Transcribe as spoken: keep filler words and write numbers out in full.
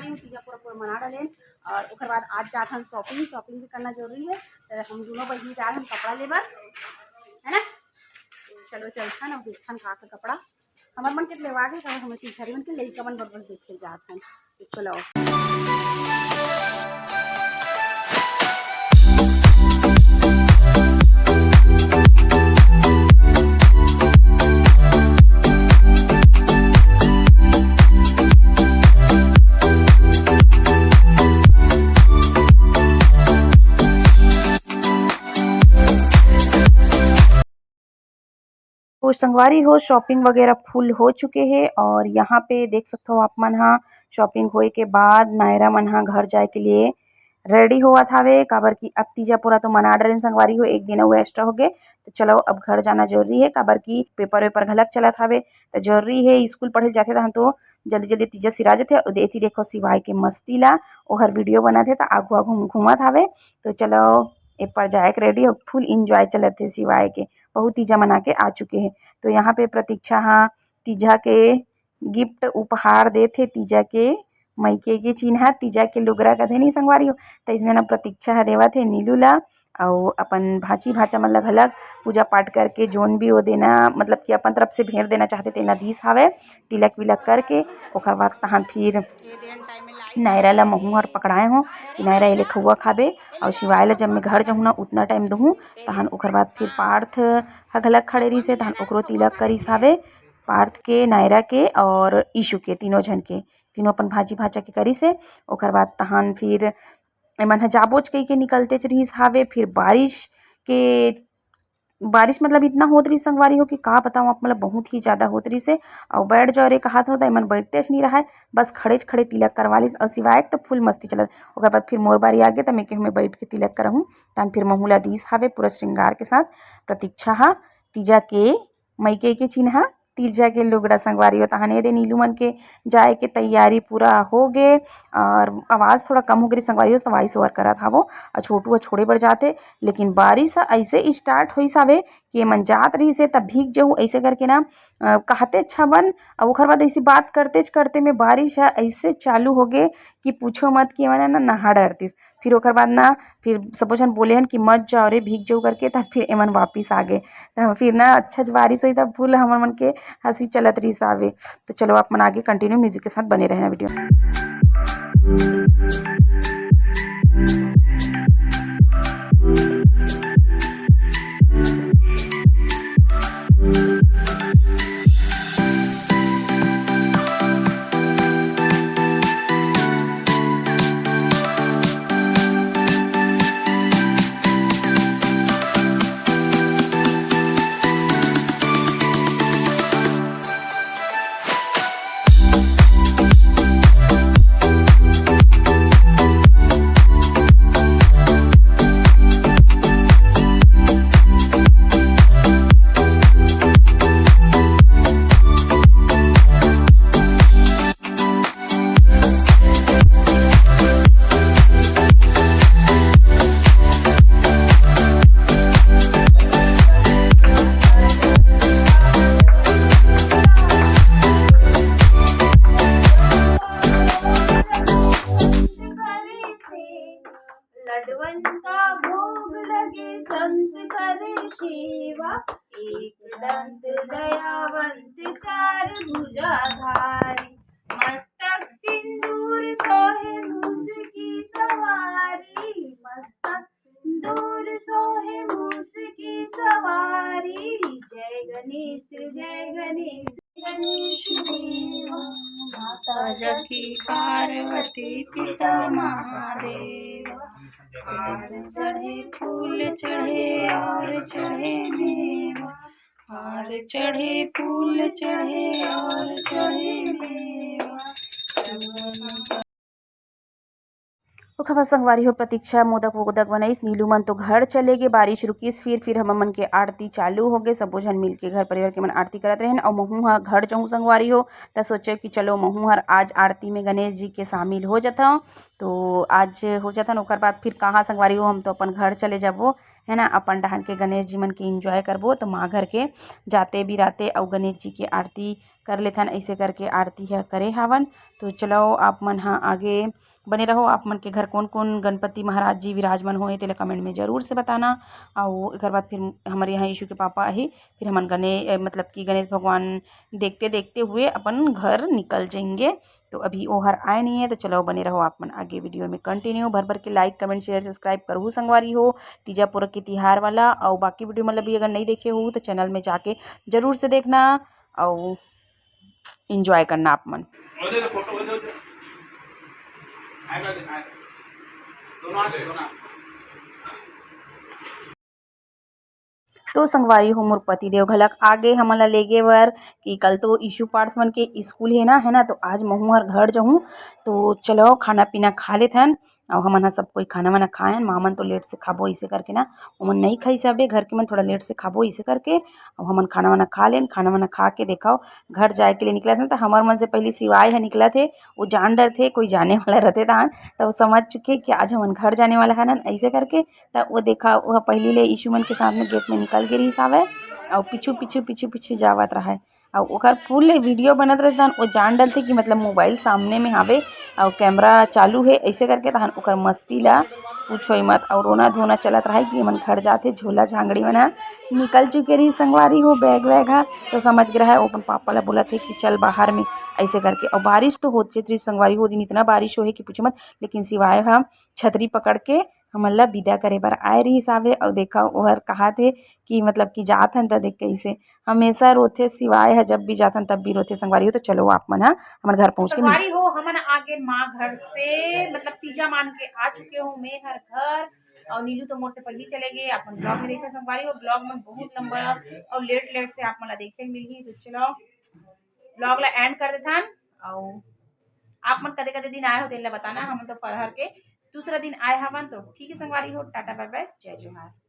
तीजा पूरा पूरा मना डालेन। और ओकर बाद आज जात हन shopping, shopping भी करना जरूरी है। तो हम दोनों बहिनी जा रहे हैं कपड़ा लेबर, है ना? चलो चलथन, अब देखथन का का कपड़ा हमर मन के लेवा गे, काबर हमर तीजहरी मन के लइका मन बर बस देखे जात हन। तो चलो। तो संगवारी हो, shopping वगैरह full हो चुके हे और यहाँ पे देख सकथो आप मन हा, shopping होए के बाद नायरा मन हा घर जाए के लिए ready होवत हावे, काबर कि अब तीजा पूरा तो मना डरेन संगवारी हो, एक दिन अउ extra हो गे। तो चलो, अब घर जाना जरूरी है, काबर कि paper वेपर घलक चलत हावे, तो जरूरी है, school पढ़े जाथे तहन तो जल्दी जल्दी तीजा सिरा जाथे। अउ एती देखो शिवाय के मस्ती ला, ओहर video बनाथे, तो आगू आगू घूमत हावे। तो चलो, ए पर जाए के ready हो, full enjoy चलत हे शिवाय के, बहुत तीजा मना के आ चुके हैं। तो यहाँ पे प्रतीक्षा हा तीजा के gift उपहार देथे, तीजा के मइके के चिन्हा, तीजा के लुगरा कथे नहीं संगवारी हो, त इसने ना प्रतीक्षा ह देवत हे नीलू ला, अउ अपन भांची भांचा मन ला घलक पूजा पाठ करके जोन भी वो देना, मतलब कि अपन तरफ से भेंट देना चाहते, तेला दीस हावे, तिलक विलक करके। ओकर बाद तहान फिर नायरा ला महूं हर पकड़ाए हों कि नायरा एले खउआ खाबे, अउ शिवाय ला जब मैं घर जाहूं ना उतना time दुहूं, तहन ओकर बाद फिर पार्थ ह घलक खड़े रहिस हे, तहन ओकरो तिलक करिस हावे, पार्थ के, नायरा के और ईशु के, तीनों झन के, तीनों अपन भांची भांचा के करिस हे। ओकर बाद तहान फिर एमन ह जाबोच कहिके निकलतेच रहिस हावे। फिर बारिश के, बारिश मतलब इतना होत रहिस संगवारी हो कि का बताऊं आप, मतलब बहुत ही ज्यादा होत रहिस हे। अउ बैठ जाओ रे कहत हों त एमन बैठतेच नहीं रहय, बस खड़ेच खड़े तिलक करवा लिस। अउ शिवाय के तो full मस्ती चलत। ओकर बाद फिर मोर बारी आगे, त मैं केहू में बैठ के तिलक करहूं। तहन फिर महूं ला दीस हावे पूरा श्रृंगार के साथ। प्रतीक्षा हा तीजा के मइके के चिन्हा, तीजा के लुगड़ा संगवारी हो। तहन ए दे नीलू मन के जाए के तैयारी पूरा हो गे। और आवाज थोड़ा कम हो गे संगवारी हो, तो voice over करत हावो। और छोटू ह छोड़े बर जाथे, लेकिन बारिश ह ऐसे start होइस हावे कि एमन जात रहिस हे, तब भीग जहू ऐसे करके ना, अ, कहते अच्छा बन। अब ओकर बाद ऐसी बात करतेच करते में बारिश ह ऐसे चालू हो गे कि पूछो मत, कि एमन ना नहा डरतिस। फिर ओकर बाद ना, फिर सबो झन बोले हन कि मत जाओ रे, भीग जाऊ करके, तब फिर एमन वापिस आ गे। तब फिर ना अच्छा बारिश होई, तब full हमर मन के हंसी चलत रहिस हावे। तो चलो आप मन आगे continue music के साथ बने रहना video में। लडवन का भोग लगे संत करे सेवा, एक दंत दयावंत चार भुजाधारी। मस्तक सिंदूर सोहे मूस की सवारी, मस्तक सिंदूर सोहे मूस की सवारी। जय गणेश, जय गणेश, गणेश देवा। माता जकी पार्वती पिता महादेवा। हार चढ़े फूल चढ़े और चढ़े मेवा। हार चढ़े फूल चढ़े और चढ़े मेवा। ओखर बाद संगवारी हो, प्रतीक्षा मोदक वोदक बनाइस, नीलू मन तो घर चले गे, बारिश रुकिस, फिर, फिर हमर मन के आरती चालू हो गे। सबो झन मिल के घर परिवार के मन आरती करत रहेन, अउ महूं ह घर जाहूं संगवारी हो, त सोचे कि चलो महूं हर आज आरती में गणेश जी के शामिल हो जथंव। तो आज हो जथन, ओकर बाद फिर कहाँ संगवारी हो, हम तो अपन घर चले जाबो, है ना, अपन डहान के गणेश जी मन के enjoy करबो। तो माँ घर के जाते बिराते अउ गणेश जी के आरती कर लेथन, ऐसे करके आरती ह करे हावन। तो चलो, आप मन ह आगे बने रहो। आप मन के घर कौन कौन गणपति महाराज जी विराजमान होए, तेला comment में जरूर से बताना। और एक बार फिर हमारे यहाँ यीशु के पापा आही, फिर हमन गणे-, अ, मतलब कि गणेश भगवान देखते देखते हुए अपन घर निकल जाएंगे। तो अभी ओहर आए नहीं है, तो चलो बने रहो आप मन आगे video में continue। भर भर के like, comment, share, subscribe करहू संगवारी हो, तीजा पुरख के तिहार वाला। और बाकी video मतलब भी अगर नहीं देखे हो तो channel में जाके जरूर से देखना और enjoy करना आप मन। तो संगवारी हो, मोर पति देव घलक आगे हमन ला लेगे बर कि कल तो यीशु पार्थ मन के स्कूल हे ना, है ना, तो आज महू हर घर जहूँ। तो चलो, खाना पीना खा लेथन। और हमन ह सब कोई खाना वाना खायन, माँ मन तो late से खाबो इसे करके ना, ओमन नहीं खाई सबे घर के मन, थोड़ा late से खाबो इसे करके। और हमन खाना वाना खा लेन, खाना वाना खा के देखाओ घर जाए के लिए निकलत हन। तो हमर मन से पहली शिवाय ह निकलत हे, वो जान डरथे, कोई जाने वाला रहते तहन, तो वो समझ चुके कि आज हमन घर जाने वाला हन ऐसे करके। त वो देखा, वो पहली ले यीशु मन के साथ में gate में निकल गे रहिस हावय, और पीछू पीछू पीछू पीछू जावत रहा है। और ओकर full video बनत रहते तहन वो जान डरथे कि मतलब mobile सामने में हावे और camera चालू है, ऐसे करके तहन ओकर मस्ती ला पूछो ही मत। और रोना धोना चलत रहा है कि हमन घर जाते, झोला झांगड़ी मन ह निकल चुके रही संगवारी हो, bag वैग ह। तो समझ गे रहा है, वो अपन पापा ला बोलत हे कि चल बाहर में, ऐसे करके। और बारिश तो होत रही संगवारी हो, दिन इतना बारिश हो है कि पूछो मत। लेकिन शिवाय ह छतरी पकड़ के हमन ला विदा करे बर आए रहिस हावे। और देखा, ओहर कहात हे कि मतलब कि जात हन त देख कैसे हमेशा रोथे शिवाय ह, जब भी जात हन तब भी रोथे संगवारी हो। तो चलो, आप मन ह हमर घर पहुँच के मिल- संगवारी हो, हमन आ गेन माँ घर से, मतलब तीजा मान के आ चुके हो मैं हर घर। और नीलू तो मोर से पहली चले गए। आप मन vlog में देखे संगवारी हो, vlog में बहुत लंबा और late late से आप मन ला देखे मिलही। तो चलो, vlog ला end कर देथन। और आप मन कदे कदे दिन आए हो तेला बताना, हमन तो फरहर के दूसरा दिन आए हवन। तो ठीक है संगवारी हो, टाटा bye bye, जय जोहार।